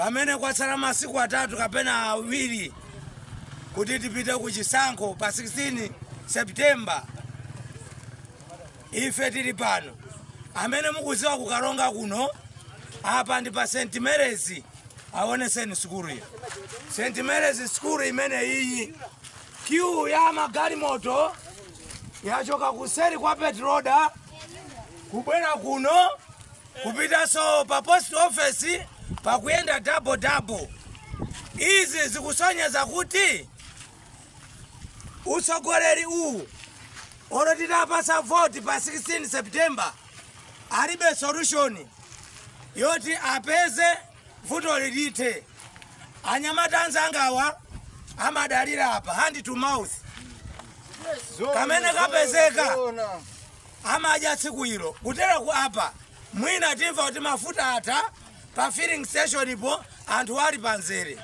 Pamene kwatsala masiku 3 kapena 2 kuti tipite ku chisankho pa 16 September, ife tili pano. Amene mukuziwa kukalonga kuno, apa ndi pa St Mary's. Aoneseni sukulu iyi, St Mary's sukulu imene iyi. Queue ya magalimoto yachoka kuseri kwa Petroda kubwera kuno kupitanso pa post office, pakuyenda double double. Izi zikusonyeza kuti utsogoleri uwu, olo titapasa voti pa 16 September, alibe solution yoti apeze vuto lilite. Anyamata anzangawa amadalira apa hand to mouth, kamene kapezeka amadya tsiku ilo. Kutera ku apa mwina timva kuti mafuta atha pa filling station ipo, anthu ali panzere.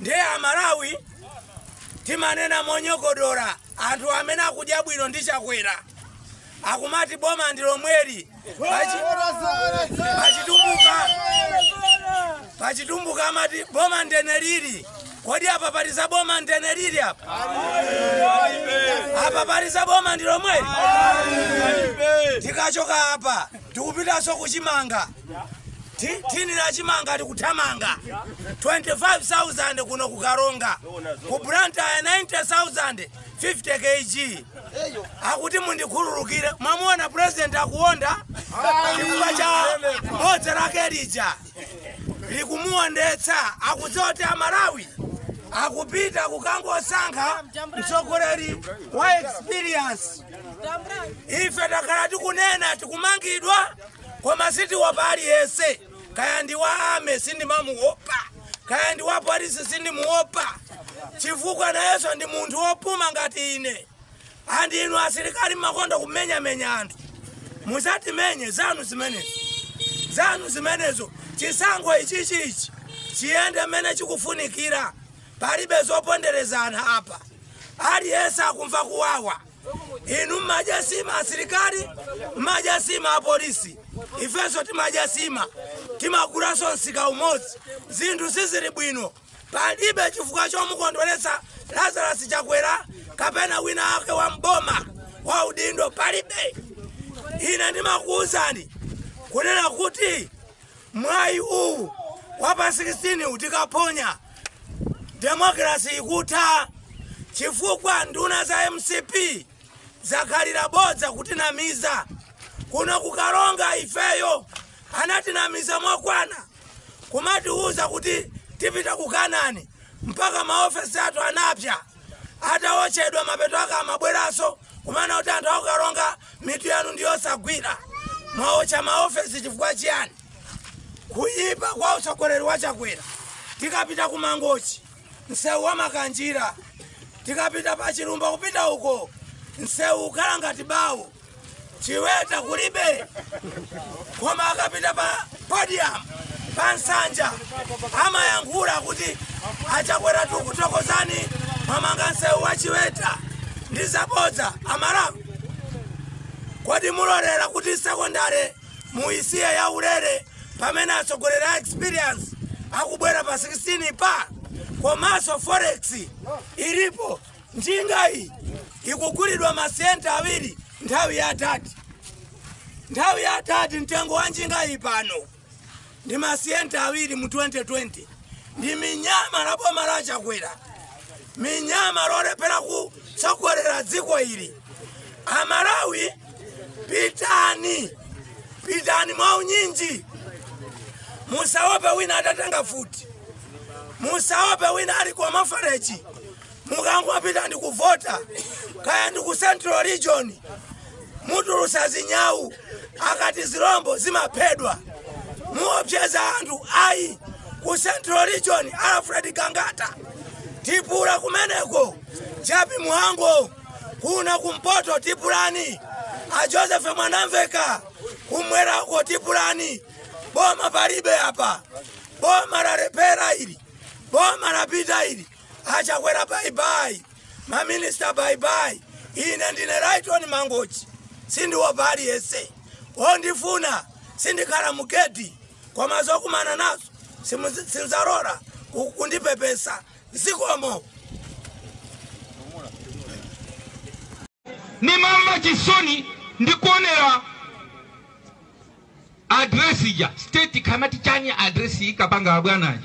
Ndiye Amalawi, timanena monyogodora, anthu amene akudya bwino ndi Chakwera akumati boma ndi lomweli. Pachitumbuka amati boma ndene lili. Kodi apa pali za boma ndene lili? Apa apa pali za boma ndi lomweli? Tikachoka apa tikupitanso kuchimanga. Thini la chimanga tikuthamanga 25,000 kuno kukaronga, ku Blantyre 90,000 50 kg. Akuti mundikhululukire, mwamuona president akuwonda chifukwa cha bodza lake lija likumuwondetsa. Akudziwa kuti Amalawi akupita kukangosankha mtsogoleri wa experience. Ife takhala tikunena, tikumangidwa, koma sitiopa aliyense. Kaya ndi wa army, sindimamuopa. Kaya ndi wa polisi, sindimuopa, chifukwa nayenso ndi munthu wopuma ngati ine. Andi inu asilikali mmakonda kumenyamenya anthu, musatimenye, zanu zimenezo, zanu zimenezo. Chisankho ichichichi chiyende mmene chikufunikira, palibe zoponderezana apa. Aliyense akumva kuwawa. Inu mmadya sima asilikali, mmadya sima apolisi, ifenso timadya sima, timagulanso msika umodzi. Zinthu sizili bwino. Palibe chifukwa chomukondweretsa Lazarus Chakwera kapena wina ake wa mboma wa udindo, palibe. Ine ndimakuwuzani kunena kuti mwayi uwu wa pa 16 utikaponya, democracy ikutha, chifukwa nduna za MCP zakhalira bodza kutinamiza. Kuno kukalonga ifeyo anatinamiza mwakwana, kumatiuza kuti tipita ku Kanani, mpaka maofesi athu anapya ataotchedwa. Mapeto ake amabweranso kumana kuti anthu akukalonga mitu yanu ndiyosagwira, mwaotcha maofesi chifukwa chiyani? Kuyipa kwa utsogoleri wa Chakwera. Tikapita ku Mangochi, msewu wa Makanjira, tikapita pa Chilumba kupita uko, msewu ukhala ngati bawo, chiweta kulibe. Koma akapita pa podium pa nsanja amayankhula kuti aChakwera tikuthokozani, mwamanga msewu wa Chiweta. Ndi zabodza. Amalawi, kodi mulolera kuti sekondari muisiye ya ulere pamene atsogoleri a experience akubwera pa 16 pa? Komanso forex ilipo. Njinga iyi ikugulidwa masenti 2 nthawi ya tati, nthawi ya tati. Mtengo wa njinga iyi pano ndi masenti 2 mu 2020. Ndi minyama la boma la Chakwera, minyama lolephera kutsogolera dziko ili. Amalawi, pitani, pitani mwaunyinji. Musaope wina atatenga futi, musaope wina ali kwa mafarechi. Mukangopita ndi kuvota, kaya ndi ku Central Region, mutulusa zinyawu. Akati zilombo zimaphedwa, muopseza anthu ayi. Ku Central Region, Alfred Gangata tipula kumeneko, Jappie Mhango. Kuna kumpoto tipulani a Joseph Mwanamveka, kumwera uko tipulani. Boma palibe apa, boma lalephera ili, boma lapita ili. Achakwera bye bye, maminista bye bye. Ine ndine Lighton Mangochi, sindiopa aliyense. Wondifuna, sindikhala mugedi, koma zokumana nazo Sinzalora kundipepesa. Zikomo. Ni mama chisoni ndikuonera address ya state kamati chani address ikapanga bwanaje.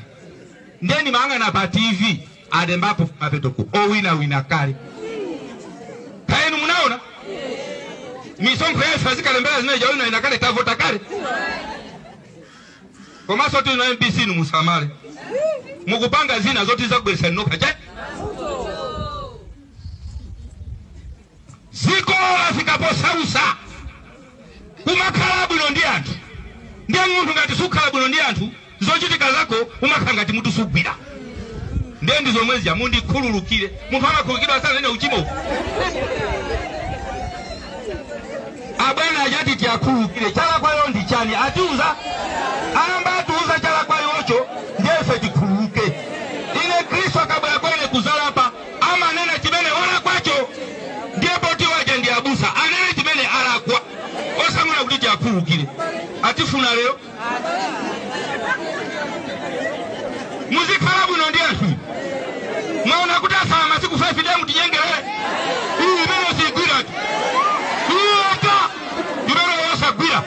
Ndeni maanga na pa TV adembapo mapetoko owina wina kale. Kaenu munaona? Misongo yesu azikalembera zinaja owina wina kale tavota kale. Komaso tu na MBC ni musamale. Mukupanga zina zote za kubwesa noka je? Ziko lafika posausa. Umakhala bwino ndi anthu. Ndiye munthu ngati sukhala bwino ndi anthu, zochitika zako umakhala ngati munthu sugwira. Ndiye ndizo mwezi ya mundi khululukire. Munthu amakhululukidwa sana nene uchimo. Abwana ajati tiakhululukire. Chala kwayo ndi chani atiuza. Amba atiuza chala kwayo ocho ndiye ife tikhululuke. Ine Kristo akabwera kwene kuzalapa amanena chimene wala kwacho. Ndiye poti waje ndi abusa anene chimene alakwa. Osangona kuti tiakhululukire. Atifuna lero. Muzikhala bwino ndi anthu. Mwaona kuti asala masiku 5 days mutijengerere. Iyi imene sigwira. Iyota imene yosagwira.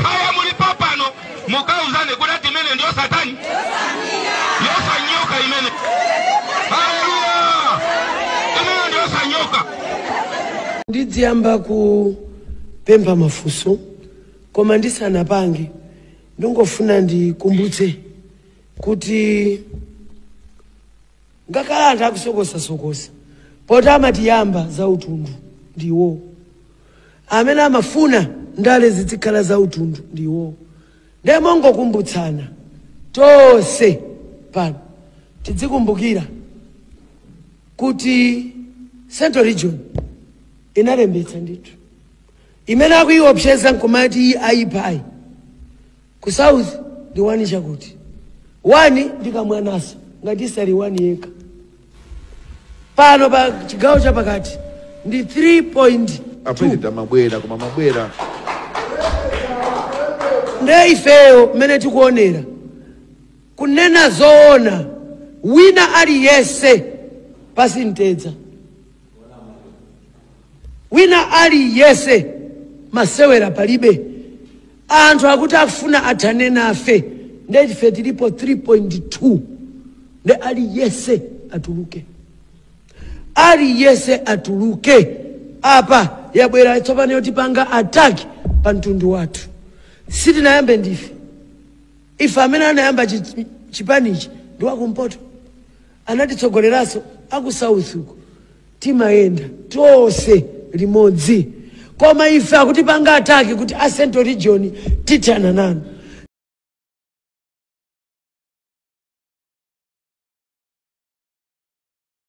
Kaya muli papano mukauzane kuti ati imene ndiyo satani. Yosanyoka imene. Haleluya. Imene ndiyo sanyoka. Ndidziyamba kupempha mafunso koma ndisanapange ndingofuna ndikumbutse kuti ngakhala anthu akusokosasokosa poti amatiyamba za utundu ndiwo amene amafuna ndale zizikhala za utundu ndiwo. Ndiye mongokumbutsana tonse pano tidzikumbukira kuti Central Region inalembetsa ndithu imene akuiopseza nkumati ayipayi ku South ndi 1 chakuti 1 ndikamwanaso ngati isali 1 yekha. Pano pa chigawo chapakati ndi 3.2. Apresident amabwera koma mabwera. Nde ifeyo mmene tikuonera kunena zoona wina aliyese pasintedza. Wina aliyese masewera palibe. Anthu akuti akufuna athane nafe nde ife tilipo 3.2. Nde aliyese atuluke. Aliyese atuluke. Apa yabwera tsopano yotipanga attack pa mtundu wathu. Sitinayambe ndife. Ife amene anayamba chipanichi ndi wakumpoto. Anatitsogoleranso aku South uko. Timayenda tonse limodzi. Koma ife akutipanga attack kuti a Central Region tithana nanu.